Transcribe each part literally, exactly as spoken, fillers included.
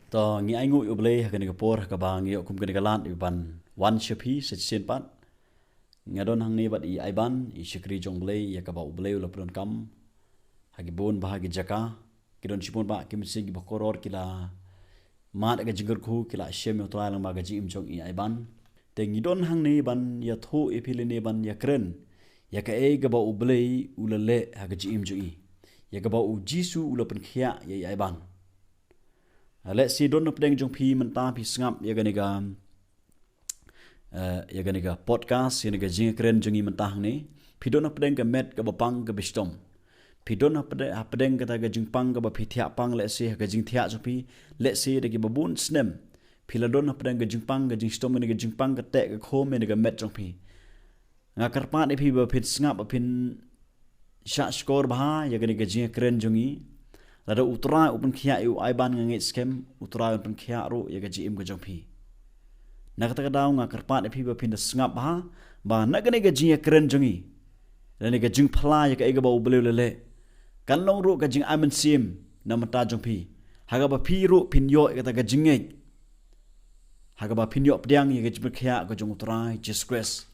To ngi ai nguh ïa U Blei ha kane ka por ha kaba ngi ïoh kum kane ka lad ïa ban wan sha phi sa shisien pat. Nga don hangne bad i Aiban, i shakri jong U Blei, ïa kaba U Blei u la pyndonkam ha ki bun bah ki jaka. Ki don shibun bah ki mynsiem kiba koror ki la mad ka jingkyrkhu, ki la shem ïa U Trai lyngba ka jingim jong i Aiban. Te ngi don hangne ban ïathuh ïa phi lane ban ïakren ïa kaei kaba U Blei u la leh ha ka jingim jong i, ïa kaba U Jisu u la pynkhiah ïa i Aiban. Lehse don hapdeng jong phi mynta phi sngap ïa kane ka, eh, ïa kane ka podcast, ïa kane ka jingkren jong ngi mynta hangne. Phi don hapdeng ka met kaba pang kaba shitom. Phi don hapde-, hapdeng kata ka jingpang kaba phi thiah pang, lehse ha ka jingthiah jong phi, lehse da kiba bun snem. Phi la don hapdeng ka jingpang, ka jingshitom, kane ka jingpang ka teh ka khum ïa kane ka met jong phi. Nga kyrpad ïa phi ba phin sngap, ba phin shah shkor bha ïa kane ka jingkren jong ngi. Lada U Trai u pynkhiah ïa u Aiban nga ngeit skhem, U Trai un pynkhiah ruh ïa ka jingim ka jong phi. Na kata ka daw nga kyrpad ïa phi ba phin da sngap bha, ba na kane ka jingkren jong ngi, lane ka jingphla ïa kaei kaba U Blei u la leh, kan long ruh ka jingai mynsiem na bynta jong phi, ha kaba phi ruh phin ïoh ïa kata ka jingngeit, ha kaba phin ïoh pdiang ïa ka jingpynkhiah ka jong U Trai Jisu Khrist.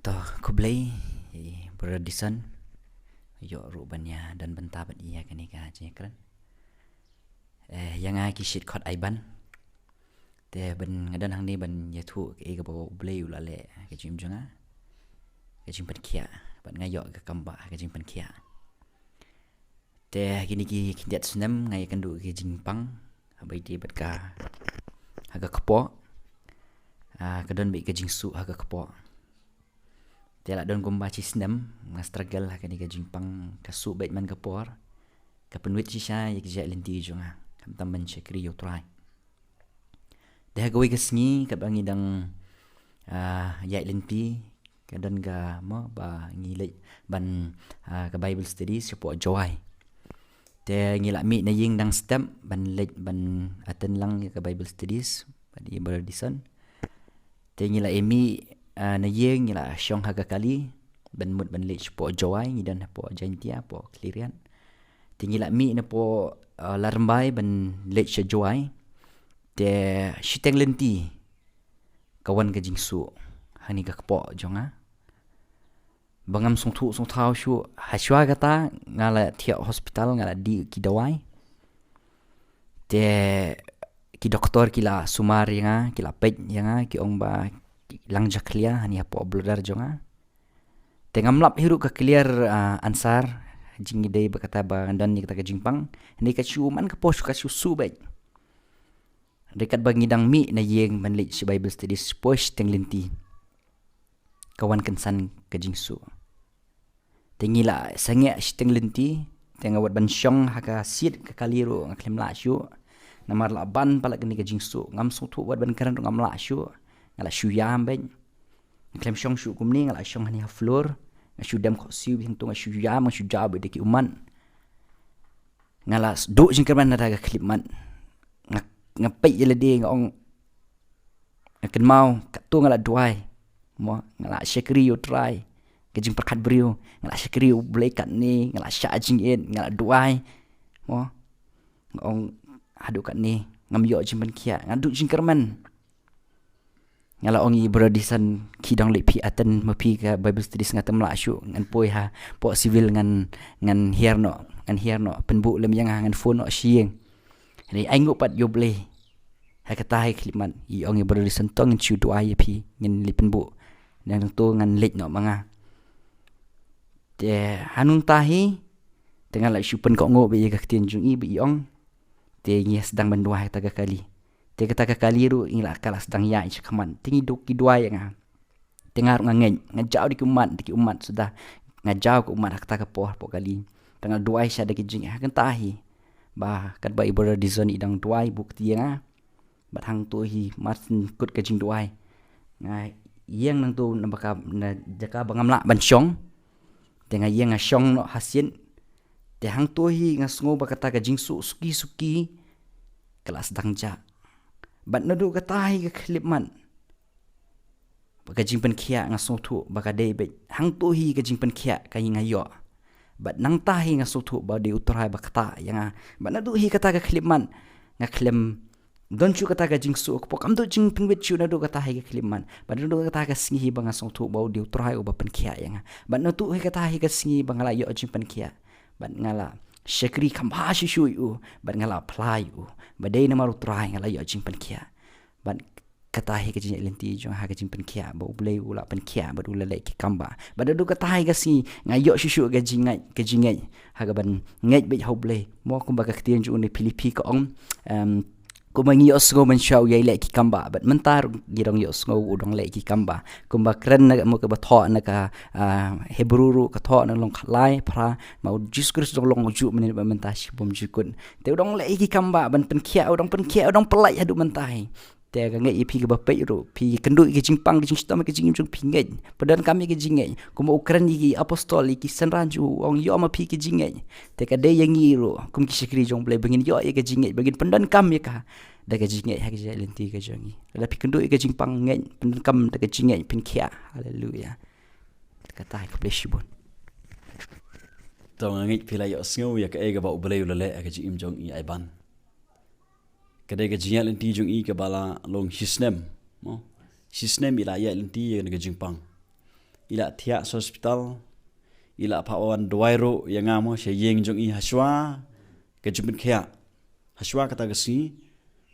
To, khublei, eh, Brother Dison. Ïoh ruh ban ïa don bynta bad ïa kane ka jingkren. Eh, ïa nga ki shit khot Aiban. Te ban nga don hangne ban ïathuh kaei kaba U Blei u la leh ha ka jingim jong nga. Ka jingpynkhiah, bad nga ïoh ka kam ba ha ka jingpynkhiah. Te ha kine ki khyndiat snem nga ïakynduh ka jingpang, haba ïadei bad ka, ha ka kpoh. Ah, ka don beit ka jingsuh ha ka kpoh. Te la don kumba shi snem nga struggle ha kane ka jingpang, ka suh beit man ka por. Ka pynwit shisha ïa ka jingïaid lynti jong nga, khamtam ban shakri ïa U Trai. Te ha kawei ka sngi kaba ngi dang, ah, ïaid lynti, ka don ka mo ba ngi leit ban, ah, ka Bible studies shapoh Jowai. Te ngi la mih na ïing dang step ban leit ban attend lang ïa ka Bible studies bad i Brother Dison. Te ngi la ïa mih, ah, na ïing, ngi la shong ha ka kali ban mut ban leit shapoh Jowai, ngi don hapoh Jaintia, hapoh Khliehriat. Te ngi la mih napoh, ah, Ladrymbai ban leit sha Jowai. Te shiteng lynti ka wan ka jingsuh hangne ka kpoh jong nga. Ba ngam sngewthuh sngewthaw shuh, hashwa kata nga la thiah hospital, nga la dih ki dawai. Te ki doktor ki la sumar ïa nga, ki la peit ïa nga, ki ong ba ki lang jakhlia hangne hapoh bladder jong nga. Te ngam lap hi ruh ka clear, ah, answer, jingïadei ba kata ba nga don ïa kata ka jingpang. Hangne ka shu man ka por shu ka shu suh beit. Hynrei katba ngi dang mih na ïing ban leit sha Bible studies, poi shiteng lynti ka wan kynsan ka jingsuh. Te ngi la sangeh shiteng lynti, te nga wad ban shong ha ka seat ka kali ruh nga khlem lah shuh. Namar la ban palat kane ka jingsuh, ngam sngewthuh, wad ban kren ruh ngam lah shuh. Nga la shu ïam beit. Nga khlem shong shuh kumne, nga la shong hangne ha floor. Nga shu dem khohsiew beit hangto, nga shu ïam, nga shu jaw beit da ki ummat. Nga la duh jingkyrmen na ka khyllipmat. Nga, nga peit ïa lade, nga ong, nga kynmaw katto nga la duwai. Mo, nga la shakri ïa U Trai. Ka jingpyrkhat briew, nga la shakri ïa U Blei katne, nga la shah jingit, nga la duwai. Mo, nga ong haduh katne ngam ïoh jingpynkhiah, nga duh jingkyrmen. Nga la ong ïa i Brother Dison, khie dang leit phi attend ma phi ka Bible studies, nga tym lah shuh, ngan poi hapoh civil ngan, ngan hiar noh, ngan hiar noh, pynbuh lem ïa nga, ngan phone noh sha ïing. Hynrei ai nguh pat ïa U Blei. Ha kata hi khyllipmat i ong i Brother Dison, to ngin shu duwai ïa phi, ngin leit pynbuh. Nangto ngan leit noh ma nga. Te hangne hi, te nga la shu pynkohnguh beit ïa ka ktien jong i ba i ong. Te ngi sdang ban duwai ha kata ka kali. Te kata ka kali ruh ngi la, ka la sdang ïaid shakhmat. Te ngi duh ki duwai ïa nga. Te nga ruh nga ngeit, nga jaw da ki ummat, da ki ummat suda. Nga jaw ki ummat ha kata ka por hapoh kali. Te nga duwai sha da ki jing, ha kata hi. Ba katba i Brother Dison i dang duwai buh kti ïa nga. Bad hangto hi mar syn kut ka jingduwai, nga ïeng nangto na ba ka, na jaka ba ngam lah ban shong. Te nga ïeng nga shong noh ha seat. Te hangto hi nga sngew ba kata ka jingsuh suki suki ka la sdang jah. Bad naduh kata hi ka khyllipmat ba ka jingpynkhiah nga sngewthuh ba ka dei beit. Hangto hi ka jingpynkhiah ka ïa nga ïoh. Bad nangta hi nga sngewthuh ba dei U Trai ba ktah ïa nga. Bad naduh hi kata ka khyllipmat nga khlem don shuh kata ka jingsuk, pok kam duh jingpynwit shuh naduh kata hi ka khyllipmat. Bad naduh kata ka sngi hi ba nga sngewthuh ba u dei U Trai uba pynkhiah ïa nga. Bad naduh hi kata hi ka sngi ba nga la ïoh jingpynkhiah. Bad nga la shakri kham bha shuh shuh ïa u. Bad nga la phla ïa u ba dei namar U Trai nga la ïoh jingpynkhiah. Bad kata hi ka jingïaid lynti jong nga ha ka jingpynkhiah, ba U Blei u la pynkhiah bad u la leh ki kam ba. Bad naduh kata hi ka sngi nga ïoh shuh shuh ka jingngeit, ka jingngeit ha kaban ngeit beit ha U Blei. Mo, kumba ka ktien jong u na Philippi ka ong, em, kumba ngi ïohsngew mynshuwa u ïai leh ki kam ba, bad mynta ruh ngi dang ïohsngew u dang leh ki kam ba. Kumba kren na, mo, kaba thoh na ka, ah, Hebru ruh ka thoh na lynnong khatlai phra, ma u Jisu Khrist u dang long ujuh mynnin bad mynta shibun jingkut. Te u dang leh ki kam ba ban pynkhiah, u dang pynkhiah, u dang pyllait haduh mynta hi. Te nga ngeit ïa phi kiba peit ruh, phi kynduh ïa ka jingpang, ka jingshitom, ka jingim jong phi, ngeit. Pyndonkam ïa ka jingngeit. Kumba u kren ïa ki apostol, ïa ki synran jong u, u ong ïoh ma phi ka jingngeit. Te ka dei ïa ngi ruh kum ki shakri jong U Blei ba ngin ïoh ïa ka jingngeit, ba ngin pyndonkam ïa ka da ka jingngeit ha ka jingïaid lynti ka jong ngi. Lada phi kynduh ïa ka jingpang, ngeit, pyndonkam da ka jingngeit, pynkhiah. Haleluia. Kata hi, khublei shibun. To nga ngeit phi la ïohsngew ïa kaei kaba U Blei u la leh ha ka jingim jong i Aiban. Ka dei ka jingïaid lynti jong i kaba la long shisnem, mo. Shisnem i la ïaid lynti ïa kane ka jingpang. I la thiah sha hospital, i la phah wan duwai ruh ïa nga, mo, sha ïing jong i hashwa ka jingpynkhiah. Hashwa kata ka sngi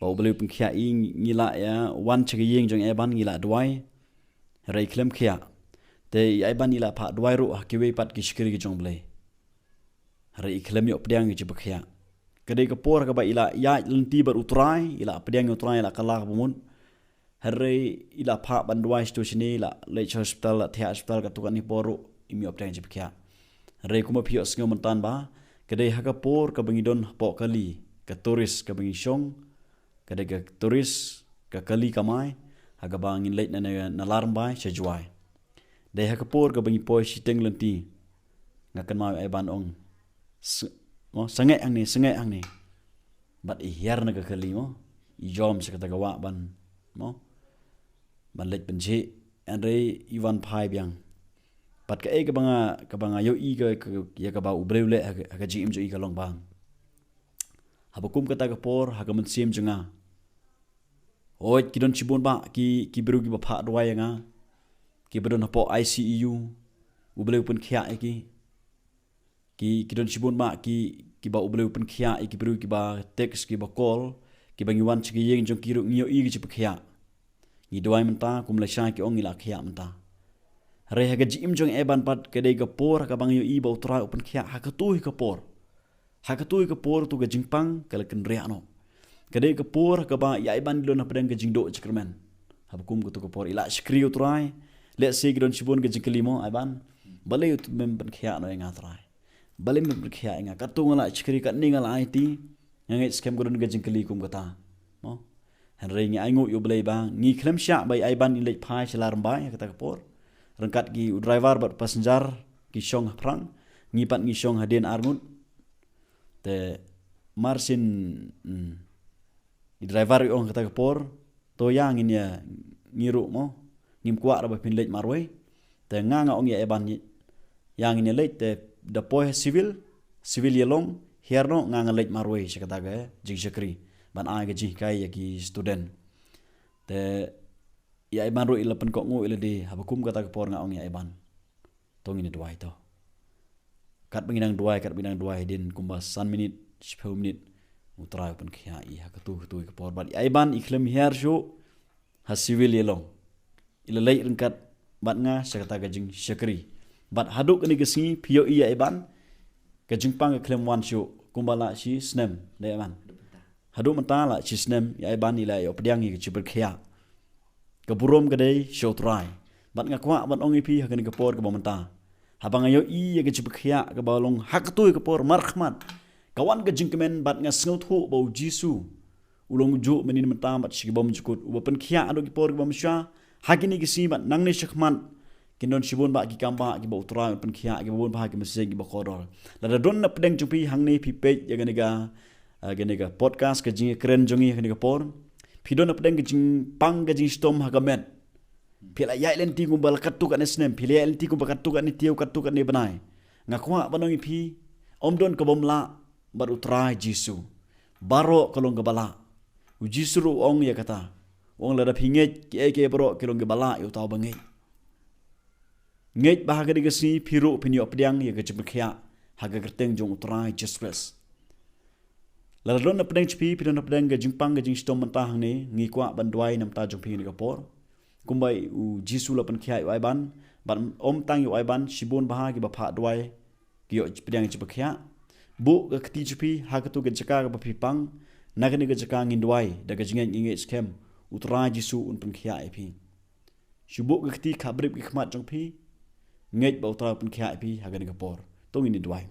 ba U Blei u pynkhiah i, ngi la ïa wan sha ka ïing jong i Aiban, ngi la duwai. Hynrei i khlem khiah. Te i Aiban i la phah duwai ruh ha kiwei pat ki shakri ki jong U Blei. Hynrei i khlem ïoh pdiang ïa ka jingpynkhiah. Ka dei ka por kaba i la ïaid lynti bad U Trai, i la pdiang ïa U Trai, i la kylla kaba mut. Hynrei i la phah ban duwai shatu shane, i la leit sha hospital, la thiah hospital, katto katne por ruh im ïoh pdiang ïa ka jingpynkhiah. Hynrei kumba phi ïohsngew mynta ba ka dei ha ka por kaba ngi don hapoh kali, ka tourist kaba ngi shong, ka dei ka tourist, ka kali kamai ha kaba ngin leit na, na, na Ladrymbai sha Jowai. Dei ha ka por kaba ngi poi shiteng lynti, nga kynmaw i Aiban ong, "S-, mo, sangeh hangne, sangeh hangne." Bad i hiar na ka kali, mo, i jom sha kata ka wah ban, mo, ban leit pynjhieh. Hynrei i wan phai biang. Bad kaei kaba nga, kaba nga ïohi ka, ka, ïa kaba U Blei u leh ha ka, ha ka jingim jong i ka long ba, haba kum kata ka por, ha ka mynsiem jong nga, hooid, ki don shibun bah ki, ki briew kiba phah duwai ïa nga, kiba don hapoh I C U, U Blei u pynkhiah ïa ki. Ki, ki don shibun bah ki, kiba U Blei u pynkhiah ïa ki briew, kiba text, kiba call, kiba ngi wan sha ki ïing jong ki ruh ngi ïohi ka jingpynkhiah. Ngi duwai mynta, kum lashai ki ong ngi la khiah mynta. Hynrei ha ka jingim jong i Aiban pat ka dei ka por ha kaba ngi ïohi ba U Trai u pynkhiah ha kato hi ka por. Ha kato hi ka por to ka jingpang ka la kynriah noh. Ka dei ka por ha kaba i Aiban i don hapdeng ka jingduh jingkyrmen. Haba kum kato ka por i la shakri ïa U Trai. Lehse ki don shibun ka jingkylli, mo, Aiban, balei to mem pynkhiah noh ïa nga Trai? Balei mem pynkhiah ïa nga? Kato nga la shakri, katne nga la aiti. Nga ngeit skhem ka don ka jingkylli kum kata, mo. Hynrei ngi ainguh ïa U Blei ba ngi khlem shah ba i Aiban i leit phai sha Ladrymbai ha kata ka por. Ryngkat ki, u driver bad passenger ki shong haphrang, ngi pat ngi shong hadien arngut. Te mar shen, mm, i driver i ong ha kata ka por, to ïa ngin ïa, ngi ruh, mo, ngim kwah ruh ba phin leit marwei. Te nga nga ong ïa i Aiban, ïa ngin ïa leit, te da poi ha civil, civil ïa long, hiar noh, nga nga leit marwei sha kata ka jingshakri ban ai ka jinghikai ïa ki student. Te i Aiban ruh i la pynkohnguh ïa lade, haba kum kata ka por nga ong ïa i Aiban, to ngin ïa duwai to. Katba ngi nang duwai, katba ngi nang duwai, hadien kumba san minit, shiphew minit, U Trai u pynkhiah ïa i ha kato kato ka por. Bad i Aiban i khlem hiar shuh ha civil ïa long. I la leit ryngkat bad nga sha kata ka jingshakri. Bad haduh kane ka sngi phi ïohi ïa i Aiban, ka jingpang ka khlem wan shuh, kumba la shisnem, dei Aiban. Haduh mynta la shisnem, i Aiban i la ïoh pdiang ïa ka jingpynkhiah. Ka burom ka dei sha U Trai. Bad nga kwah ban ong ïa phi ha kane ka por kaba mynta, haba nga ïohi ïa ka jingpynkhiah kaba long ha kato ka por markhmat, ka wan ka jingkmen bad nga sngewthuh ba U Jisu u long ujuh mynnin mynta bad sha ki bymjukut, uba pynkhiah haduh ki por kiba mynshuwa, ha kine ki sngi bad nangne shakhmat kin don shibun bah ki kam bah kiba U Trai un pynkhiah, kiba bun bah ki mynsiem kiba kordor. Lada don na pdeng jong phi hangne phi peit ïa kane ka, ah, kane ka podcast, ka jingkren jong ngi ha kane ka por, phi don na pdeng ka jingpang, ka jingshitom ha ka met. Phi la ïaid lynti kumba la katto katne snem, phi la ïaid lynti kumba katto katne taïew, katto katne bnai. Nga kwah ban ong ïa phi, ym don kaba ym lah bad u Trai Jisu. Baroh ka long kaba lah. U Jisu ruh u ong ïa kata. U ong lada phi ngeit, kiei kiei baroh ki long kiba lah ïa uta uba ngeit. Ngeit ba ha kane ka sngi phi ruh phin ïoh pdiang ïa ka jingpynkhiah ha ka kyrteng jong u Trai Jisu Khrist. Lada don na pdeng jong phi, phi don na pdeng ka jingpang ka jingshitom mynta hangne, ngi kwah ban duwai na bynta jong phi ha kane ka por. Kumba u Jisu u la pynkhiah ïa u Aiban, bad ym tang ïa u Aiban, shibun bha kiba phah duwai ki ïoh pdiang jingpynkhiah. Buh ka kti jong phi ha katu ka jaka kaba phi pang. Na kane ka jaka ngin duwai da ka jingngeit, ngi ngeit skhem u Trai Jisu un pynkhiah ïa phi. Shu buh ka kti, khapbrip ki khmat jong phi. Ngeit ba u Trai un pynkhiah ïa phi ha kane ka por. To ngin duwai.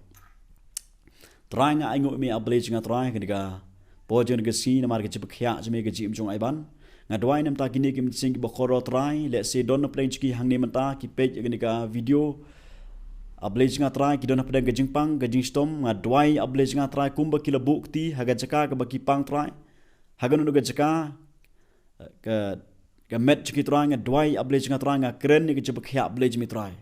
Trai, nga ainguh ïa me, A Blei jong nga Trai, ha kane ka por jong kane ka sngi, namar ka jingpynkhiah jong me ha ka jingim jong u Aiban. Nga duwai na bynta kine ki mynsiem kiba kordor Trai, lehse don na pdeng jong ki hangne mynta ki peit ïa kane ka video. A Blei jong nga Trai, ki don na pdeng ka jingpang ka jingshitom. Nga duwai, A Blei jong nga Trai, kumba ki la buh kti ha ka jaka kaba ki pang Trai, ha kano kano ka jaka, ka, ka met jong ki Trai, nga duwai, A Blei jong nga Trai, nga kren ïa ka jingpynkhiah Blei jong me Trai.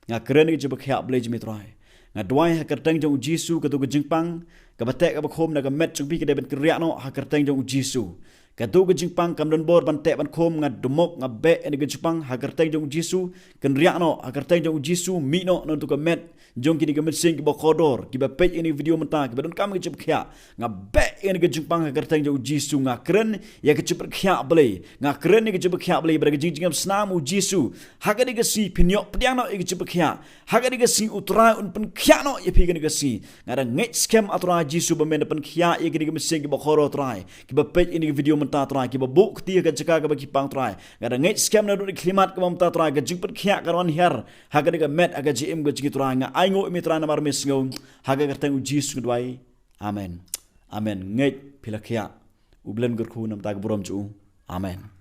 Nga kren ïa ka jingpynkhiah Blei jong me Trai. Nga duwai ha ka kyrteng jong u Jisu, katu ka jingpang kaba teh kaba khum na ka met jong phi ka dei ban kynriah noh ha ka kyrteng jong u Jisu. Katu ka jingpang kam don bor ban teh ban khum, nga dumok, nga beh ïa ka jingpang ha ka kyrteng jong u Jisu. Kynriah noh ha ka kyrteng jong u Jisu, mih noh na katu ka met jong kine ki mynsiem kiba kordor, kiba peit ïa kane ka video mynta, kiba donkam ïa ka jingpynkhiah. Nga beh ïa kane ka jingpang ha ka kyrteng jong u Jisu. Nga kren ïa ka jingpynkhiah Blei. Nga kren ïa ka jingpynkhiah Blei bad ka jingjngem snam u Jisu. Ha kane ka sngi phin ïoh pdiang noh ïa ka jingpynkhiah. Ha kane ka sngi u Trai un pynkhiah noh ïa phi ha kane ka sngi. Nga da ngeit skhem, A Trai Jisu, ba men da pynkhiah ïa kine ki mynsiem kiba kordor Trai, kiba peit ïa kane ka video mynta Trai, kiba buh kti ha ka jaka kaba ki pang Trai. Nga da ngeit skhem naduh kane ka khyllipmat kaba mynta Trai, ka jingpynkhiah kan wan hiar ha kane ka met, ha ka jingim ka jong ki Trai. Nga ainguh ïa me Trai namar me sngew. Ha ka kyrteng u Jisu nga duwai. Amen. Amen. Ngeit phi la khiah. U Blei un kyrkhu na bynta ka burom jong u. Amen.